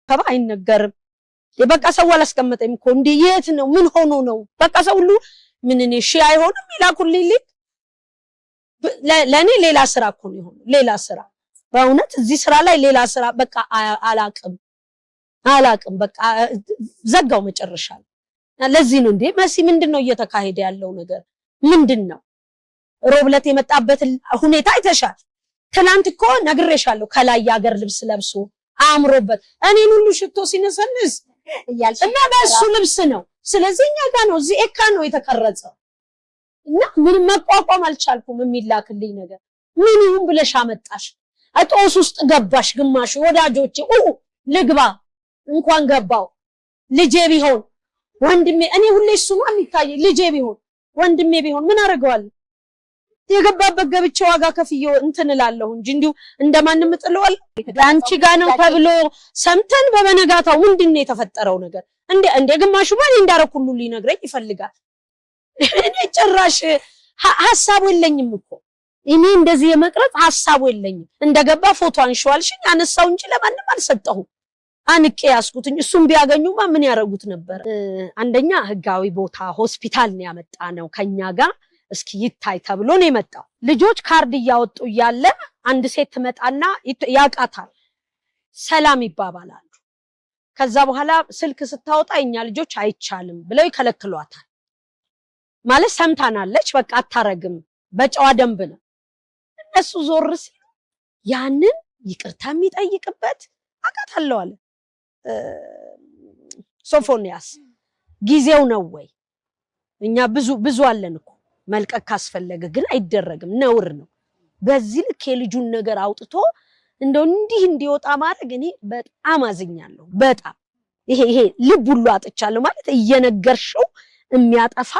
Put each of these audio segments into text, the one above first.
ወከባ አይነገርም። በቃ ሰው አላስቀመጠኝም እኮ እንዲህ የት ነው ምን ሆኖ ነው? በቃ ሰው ሁሉ ምን እኔ እሺ አይሆንም ይላኩልኝ link። ለእኔ ሌላ ስራ እኮ ነው የሆነው። ሌላ ስራ በእውነት እዚህ ስራ ላይ ሌላ ስራ በቃ አላቅም አላቅም በቃ ዘጋው መጨረሻ ላይ። ለዚህ ነው እንዴ መሲ ምንድን ነው እየተካሄደ ያለው ነገር ምንድን ነው? ሮብለት የመጣበትን ሁኔታ አይተሻል። ትናንት እኮ ነግሬሻለሁ። ከላይ የሀገር ልብስ ለብሶ አምሮበት እኔን ሁሉ ሽቶ ሲነሰንስ እያልሽ እና በእሱ ልብስ ነው። ስለዚህ እኛ ጋር ነው እዚህ ኤካ ነው የተቀረጸው። እና ምንም መቋቋም አልቻልኩም። የሚላክልኝ ነገር ምን ይሁን ብለሽ አመጣሽ። እጦስ ውስጥ ገባሽ። ግማሽ ወዳጆቼ ኡ ልግባ እንኳን ገባው ልጄ ቢሆን ወንድሜ፣ እኔ ሁሌ እሱ ነው የሚታየኝ። ልጄ ቢሆን ወንድሜ ቢሆን ምን አደርገዋለሁ? የገባበት ገብቼ ዋጋ ከፍዬ እንትን እላለሁ እንጂ እንዲሁ እንደማንም እጥለዋለሁ። አንቺ ጋ ነው ተብሎ ሰምተን በበነጋታው ምንድን ነው የተፈጠረው ነገር? እንደ እንደ ግማሹ ማን እንዳረኩ ሁሉ ሊነግረኝ ይፈልጋል። እኔ ጭራሽ ሀሳቡ የለኝም እኮ እኔ እንደዚህ የመቅረጽ ሀሳቡ የለኝም። እንደገባ ፎቶ አንሺው አልሽኝ አነሳው እንጂ ለማንም አልሰጠሁም። አንቄ ያስኩትኝ። እሱም ቢያገኙማ ምን ያደርጉት ነበር? አንደኛ ህጋዊ ቦታ ሆስፒታል ነው ያመጣ ነው ከኛ ጋር እስኪ ይታይ ተብሎ ነው የመጣው። ልጆች ካርድ እያወጡ እያለ አንድ ሴት ትመጣና ያውቃታል፣ ሰላም ይባባላሉ። ከዛ በኋላ ስልክ ስታወጣ የኛ ልጆች አይቻልም ብለው ይከለክሏታል። ማለት ሰምታናለች፣ በቃ አታረግም፣ በጨዋ ደንብ ነው። እነሱ ዞር ሲሉ ያንን ይቅርታ የሚጠይቅበት አውቃታለሁ አለ ሶፎንያስ። ጊዜው ነው ወይ? እኛ ብዙ ብዙ አለን እኮ መልቀቅ ካስፈለገ ግን አይደረግም፣ ነውር ነው። በዚህ ልክ የልጁን ነገር አውጥቶ እንደው እንዲህ እንዲወጣ ማድረግ እኔ በጣም አዝኛለሁ። በጣም ይሄ ይሄ ልብ ሁሉ አጥቻለሁ። ማለት እየነገርሽው የሚያጠፋ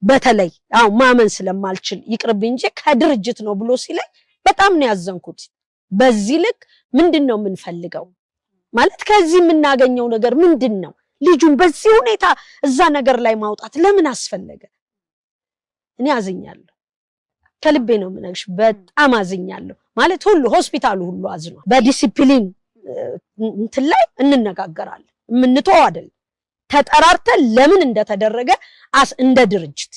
በተለይ አዎ ማመን ስለማልችል ይቅርብኝ እንጂ ከድርጅት ነው ብሎ ሲለኝ በጣም ነው ያዘንኩት። በዚህ ልክ ምንድን ነው የምንፈልገው? ማለት ከዚህ የምናገኘው ነገር ምንድን ነው? ልጁን በዚህ ሁኔታ እዛ ነገር ላይ ማውጣት ለምን አስፈለገ? እኔ አዝኛለሁ። ከልቤ ነው የምነግርሽ። በጣም አዝኛለሁ። ማለት ሁሉ ሆስፒታሉ ሁሉ አዝኗል። በዲሲፕሊን እንትን ላይ እንነጋገራለን። የምንተወው አይደለም። ተጠራርተን ለምን እንደተደረገ እንደ ድርጅት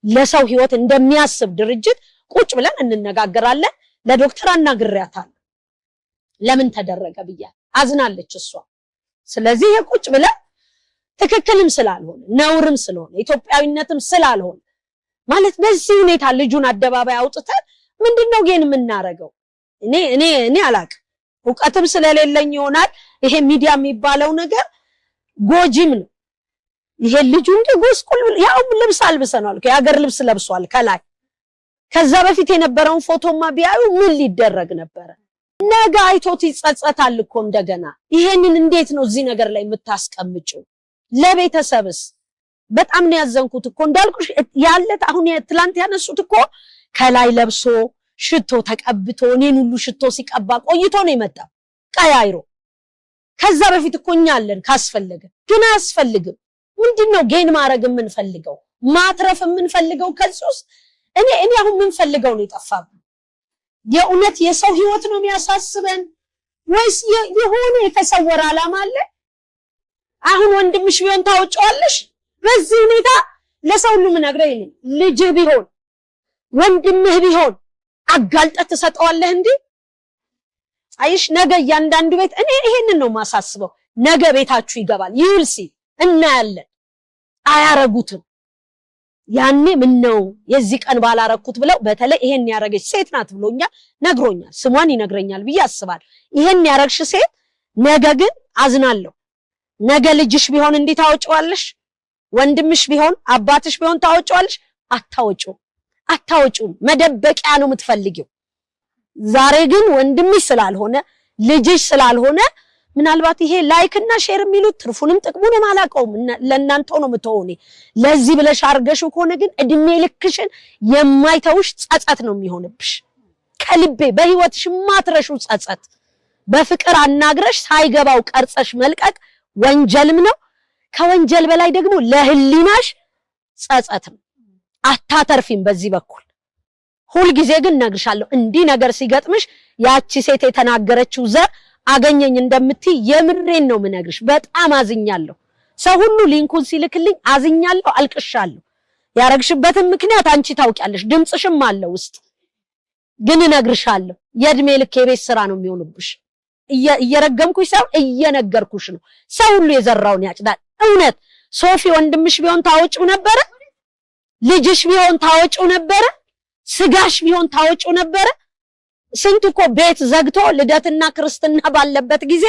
ለሰው ሕይወት እንደሚያስብ ድርጅት ቁጭ ብለን እንነጋገራለን። ለዶክተር አናግሬያታለሁ። ለምን ተደረገ ብያለሁ። አዝናለች እሷ። ስለዚህ የቁጭ ብለን ትክክልም ስላልሆነ ነውርም ስለሆነ ኢትዮጵያዊነትም ስላልሆነ ማለት በዚህ ሁኔታ ልጁን አደባባይ አውጥተን ምንድነው gain የምናረገው? እኔ እኔ እኔ አላቅም። እውቀትም ስለሌለኝ ይሆናል። ይሄ ሚዲያ የሚባለው ነገር ጎጂም ነው። ይሄ ልጁ እንደ ጎስቁል ያው ልብስ አልብሰናል፣ የሀገር ልብስ ለብሷል ከላይ። ከዛ በፊት የነበረውን ፎቶማ ቢያዩ ምን ሊደረግ ነበረ? ነገ አይቶት ይጸጸታል እኮ እንደገና። ይሄንን እንዴት ነው እዚህ ነገር ላይ የምታስቀምጪው? ለቤተሰብስ በጣም ነው ያዘንኩት እኮ እንዳልኩሽ ያለት አሁን ትላንት ያነሱት እኮ ከላይ ለብሶ ሽቶ ተቀብቶ እኔን ሁሉ ሽቶ ሲቀባ ቆይቶ ነው የመጣው ቀያይሮ። ከዛ በፊት እኮ እኛ አለን ካስፈለገ፣ ግን አያስፈልግም። ምንድነው gain ማድረግ የምንፈልገው ማትረፍ የምንፈልገው ከዚህ ውስጥ? እኔ እኔ አሁን የምንፈልገው ነው የጠፋብን። የእውነት የሰው ህይወት ነው የሚያሳስበን ወይስ የሆነ የተሰወረ ዓላማ አለ? አሁን ወንድምሽ ቢሆን ታወጪዋለሽ? በዚህ ሁኔታ ለሰው ሁሉ የምነግረው ይሄን ልጅህ ቢሆን ወንድምህ ቢሆን አጋልጠህ ትሰጠዋለህ እንዴ? አይሽ ነገ እያንዳንዱ ቤት እኔ ይሄንን ነው የማሳስበው። ነገ ቤታችሁ ይገባል። You'll see እናያለን። አያረጉትም። ያኔ ምን ነው የዚህ ቀን ባላረኩት ብለው በተለይ ይሄን ያረገች ሴት ናት ብሎኛል፣ ነግሮኛል። ስሟን ይነግረኛል ብዬ አስባለሁ። ይሄን ያረግሽ ሴት ነገ ግን አዝናለሁ። ነገ ልጅሽ ቢሆን እንዲህ ታወጪዋለሽ? ወንድምሽ ቢሆን አባትሽ ቢሆን ታወጪዋለሽ? አታወጪውም። አታወጪውም። መደበቂያ ነው የምትፈልጊው። ዛሬ ግን ወንድምሽ ስላልሆነ ልጅሽ ስላልሆነ ምናልባት ይሄ like እና share የሚሉት ትርፉንም ጥቅሙንም አላውቀውም፣ ለእናንተው ነው የምተወው እኔ። ለዚህ ብለሽ አርገሽው ከሆነ ግን እድሜ ልክሽን የማይተውሽ ጸጸት ነው የሚሆንብሽ። ከልቤ በህይወትሽ የማትረሺው ጸጸት። በፍቅር አናግረሽ ሳይገባው ቀርጸሽ መልቀቅ ወንጀልም ነው። ከወንጀል በላይ ደግሞ ለህሊናሽ ጸጸትም አታተርፊም በዚህ በኩል። ሁልጊዜ ግን እነግርሻለሁ እንዲህ ነገር ሲገጥምሽ ያቺ ሴት የተናገረችው ዘር አገኘኝ እንደምትይ የምሬን ነው ምነግርሽ። በጣም አዝኛለሁ። ሰው ሁሉ link ኡን ሲልክልኝ አዝኛለሁ፣ አልቅሻለሁ። ያረግሽበትን ምክንያት አንቺ ታውቂያለሽ፣ ድምፅሽም አለ ውስጥ። ግን እነግርሻለሁ የእድሜ ልክ የቤት ስራ ነው የሚሆንብሽ። እየረገምኩሽ ሳይሆን እየነገርኩሽ ነው። ሰው ሁሉ የዘራውን ያጭዳል። እውነት ሶፊ ወንድምሽ ቢሆን ታወጪው ነበረ? ልጅሽ ቢሆን ታወጪው ነበረ? ስጋሽ ቢሆን ታወጪው ነበረ? ስንት እኮ ቤት ዘግቶ ልደትና ክርስትና ባለበት ጊዜ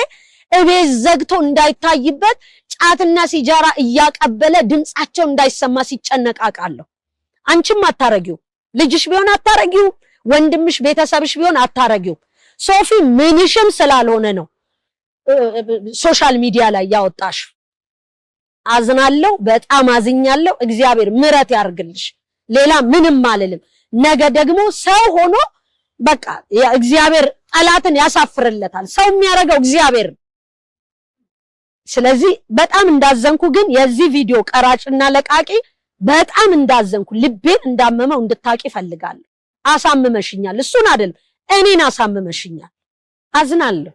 እቤት ዘግቶ እንዳይታይበት ጫትና ሲጃራ እያቀበለ ድምፃቸው እንዳይሰማ ሲጨነቅ አውቃለሁ። አንቺም አታረጊው፣ ልጅሽ ቢሆን አታረጊው፣ ወንድምሽ ቤተሰብሽ ቢሆን አታረጊው። ሶፊ ምንሽም ስላልሆነ ነው social media ላይ ያወጣሽ። አዝናለሁ፣ በጣም አዝኛለሁ። እግዚአብሔር ምሕረት ያርግልሽ። ሌላ ምንም አልልም። ነገ ደግሞ ሰው ሆኖ በቃ እግዚአብሔር ጠላትን ያሳፍርለታል። ሰው የሚያደርገው እግዚአብሔር ነው። ስለዚህ በጣም እንዳዘንኩ ግን የዚህ ቪዲዮ ቀራጭና ለቃቂ በጣም እንዳዘንኩ ልቤን እንዳመመው እንድታቂ እፈልጋለሁ። አሳምመሽኛል። እሱን አይደለም እኔን አሳምመሽኛል። አዝናለሁ።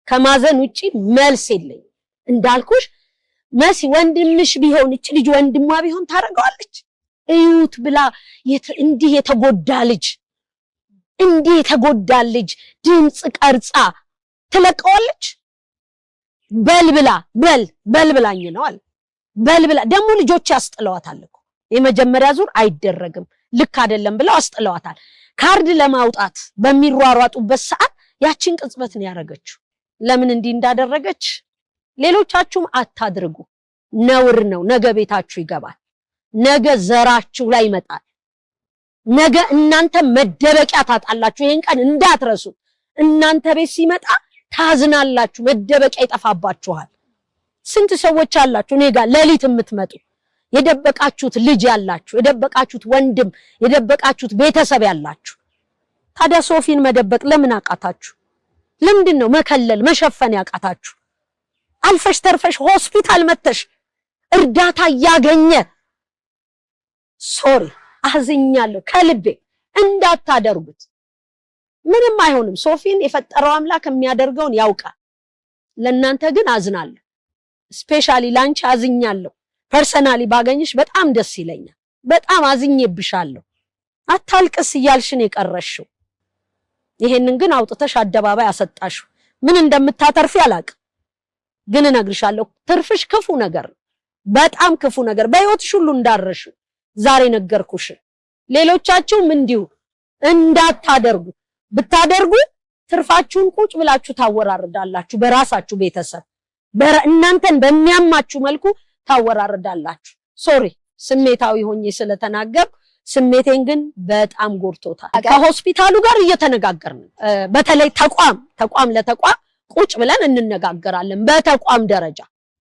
ከማዘን ውጪ መልስ የለኝም። እንዳልኩሽ መሲ ወንድምሽ ቢሆን እቺ ልጅ ወንድሟ ቢሆን ታደርገዋለች? እዩት ብላ እንዲህ የተጎዳ ልጅ እንዲህ የተጎዳ ልጅ ድምፅ ቀርጻ ትለቀዋለች? በልብላ በል በልብላኝ ነው አለ። በልብላ ደግሞ ልጆች ያስጥለዋታል እኮ የመጀመሪያ ዙር አይደረግም ልክ አይደለም ብለው አስጥለዋታል። ካርድ ለማውጣት በሚሯሯጡበት ሰዓት ያችን ቅጽበት ነው ያደረገችው። ለምን እንዲህ እንዳደረገች ሌሎቻችሁም አታድርጉ። ነውር ነው። ነገ ቤታችሁ ይገባል። ነገ ዘራችሁ ላይ ይመጣል። ነገ እናንተ መደበቂያ ታጣላችሁ። ይሄን ቀን እንዳትረሱ። እናንተ ቤት ሲመጣ ታዝናላችሁ፣ መደበቂያ ይጠፋባችኋል። ስንት ሰዎች አላችሁ እኔ ጋር ሌሊት የምትመጡ የደበቃችሁት ልጅ ያላችሁ፣ የደበቃችሁት ወንድም፣ የደበቃችሁት ቤተሰብ ያላችሁ። ታዲያ ሶፊን መደበቅ ለምን አቃታችሁ? ለምንድን ነው መከለል መሸፈን ያቃታችሁ? አልፈሽ ተርፈሽ ሆስፒታል መተሽ እርዳታ እያገኘ sorry፣ አዝኛለሁ ከልቤ። እንዳታደርጉት። ምንም አይሆንም። ሶፊን የፈጠረው አምላክ የሚያደርገውን ያውቃል። ለእናንተ ግን አዝናለሁ። Specially ላንቺ አዝኛለሁ። Personally ባገኝሽ በጣም ደስ ይለኛል። በጣም አዝኜብሻለሁ። አታልቅስ እያልሽን የቀረሽው ይሄንን ግን አውጥተሽ አደባባይ አሰጣሽው። ምን እንደምታተርፊ አላቅም፣ ግን እነግርሻለሁ ትርፍሽ ክፉ ነገር ነው። በጣም ክፉ ነገር በህይወትሽ ሁሉ እንዳረሽው ዛሬ ነገርኩሽ። ሌሎቻችሁም እንዲሁ እንዳታደርጉ። ብታደርጉ ትርፋችሁን ቁጭ ብላችሁ ታወራርዳላችሁ። በራሳችሁ ቤተሰብ እናንተን በሚያማችሁ መልኩ ታወራርዳላችሁ። Sorry ስሜታዊ ሆኜ ስለተናገርኩ ስሜቴን ግን በጣም ጎድቶታል። ከሆስፒታሉ ጋር እየተነጋገርን በተለይ ተቋም ተቋም ለተቋም ቁጭ ብለን እንነጋገራለን በተቋም ደረጃ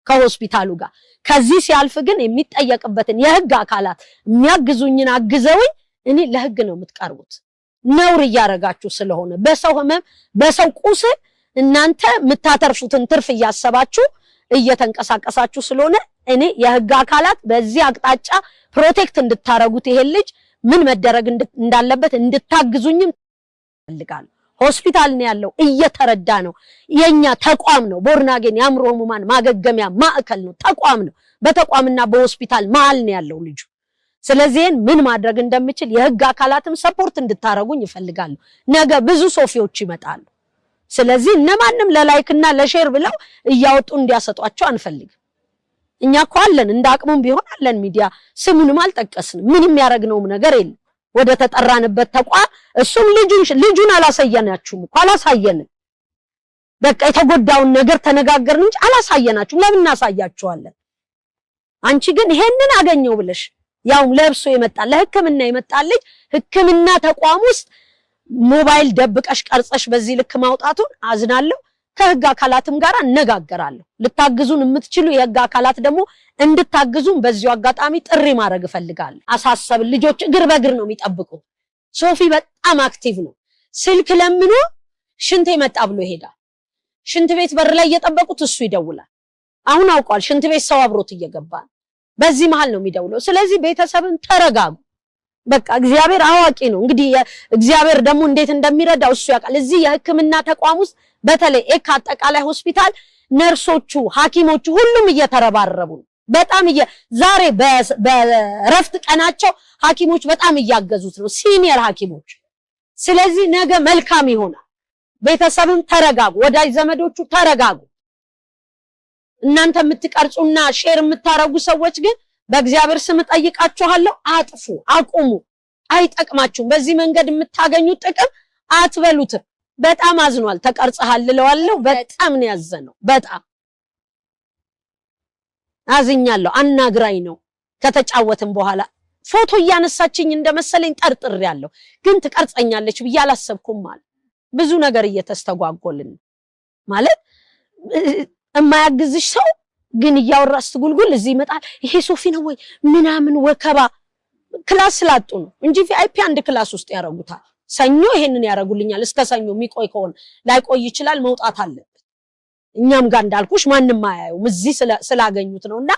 ከሆስፒታሉ ጋር። ከዚህ ሲያልፍ ግን የሚጠየቅበትን የህግ አካላት የሚያግዙኝን አግዘውኝ እኔ ለህግ ነው የምትቀርቡት። ነውር እያረጋችሁ ስለሆነ በሰው ህመም በሰው ቁስል እናንተ የምታተርፉትን ትርፍ እያሰባችሁ እየተንቀሳቀሳችሁ ስለሆነ እኔ የህግ አካላት በዚህ አቅጣጫ protect እንድታረጉት ይሄን ልጅ ምን መደረግ እንዳለበት እንድታግዙኝም እፈልጋለሁ። ሆስፒታል ነው ያለው፣ እየተረዳ ነው። የኛ ተቋም ነው። Born Again የአእምሮ ህሙማን ማገገሚያ ማዕከል ነው፣ ተቋም ነው። በተቋምና በሆስፒታል መሀል ነው ያለው ልጁ። ስለዚህ ምን ማድረግ እንደምችል የህግ አካላትም support እንድታረጉኝ እፈልጋለሁ። ነገ ብዙ ሶፊዎች ይመጣሉ። ስለዚህ እነማንም ለ like እና ለ share ብለው እያወጡ እንዲያሰጧቸው አንፈልግም። እኛ እኮ አለን፣ እንደ አቅሙም ቢሆን አለን ሚዲያ። ስሙንም አልጠቀስንም፣ ምንም ያደረግነውም ነገር የለም። ወደ ተጠራንበት ተቋም እሱም ልጁን አላሳየናችሁም እኮ አላሳየንም። በቃ የተጎዳውን ነገር ተነጋገርን እንጂ አላሳየናችሁም። ለምን እናሳያችኋለን? አንቺ ግን ይሄንን አገኘው ብለሽ ያውም ለብሶ የመጣ ለሕክምና የመጣ ልጅ ሕክምና ተቋም ውስጥ ሞባይል ደብቀሽ ቀርጸሽ በዚህ ልክ ማውጣቱን አዝናለሁ። ከህግ አካላትም ጋር እነጋገራለሁ። ልታግዙን የምትችሉ የህግ አካላት ደግሞ እንድታግዙን በዚሁ አጋጣሚ ጥሪ ማድረግ እፈልጋለሁ። አሳሰብን። ልጆች እግር በእግር ነው የሚጠብቁት። ሶፊ በጣም active ነው። ስልክ ለምኖ ሽንቴ መጣ ብሎ ይሄዳል። ሽንት ቤት በር ላይ እየጠበቁት እሱ ይደውላል። አሁን አውቋል። ሽንት ቤት ሰው አብሮት እየገባ ነው። በዚህ መሃል ነው የሚደውለው። ስለዚህ ቤተሰብን ተረጋጉ። በቃ እግዚአብሔር አዋቂ ነው። እንግዲህ እግዚአብሔር ደግሞ እንዴት እንደሚረዳው እሱ ያውቃል። እዚህ የህክምና ተቋም ውስጥ በተለይ ኤካ አጠቃላይ ሆስፒታል ነርሶቹ፣ ሐኪሞቹ ሁሉም እየተረባረቡ ነው። በጣም ዛሬ በእረፍት ቀናቸው ሐኪሞች በጣም እያገዙት ነው፣ senior ሐኪሞች። ስለዚህ ነገ መልካም ይሆናል። ቤተሰብም ተረጋጉ፣ ወዳጅ ዘመዶቹ ተረጋጉ። እናንተ የምትቀርጹና share የምታረጉ ሰዎች ግን በእግዚአብሔር ስም እጠይቃችኋለሁ፣ አጥፉ፣ አቁሙ። አይጠቅማችሁም። በዚህ መንገድ የምታገኙት ጥቅም አትበሉትም። በጣም አዝኗል። ተቀርጸሃል እለዋለሁ። በጣም ነው ያዘነው። በጣም አዝኛለሁ። አናግራኝ ነው ከተጫወትም በኋላ ፎቶ እያነሳችኝ እንደመሰለኝ ጠርጥሬያለሁ፣ ግን ትቀርጸኛለች ብዬ አላሰብኩም አለ። ብዙ ነገር እየተስተጓጎልን ማለት የማያግዝሽ ሰው ግን እያወራ ስትጉልጉል እዚህ ይመጣል። ይሄ ሶፊ ነው ወይ ምናምን ወከባ class ስላጡ ነው እንጂ VIP አንድ class ውስጥ ያረጉታል። ሰኞ ይሄንን ያረጉልኛል። እስከ ሰኞ የሚቆይ ከሆነ ላይቆይ ይችላል፣ መውጣት አለበት። እኛም ጋር እንዳልኩሽ ማንም አያዩም እዚህ ስላገኙት ነውና፣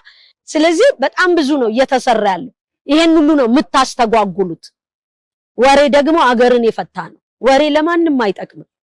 ስለዚህ በጣም ብዙ ነው እየተሰራ ያለው። ይሄን ሁሉ ነው የምታስተጓጉሉት። ወሬ ደግሞ አገርን የፈታ ነው። ወሬ ለማንም አይጠቅምም።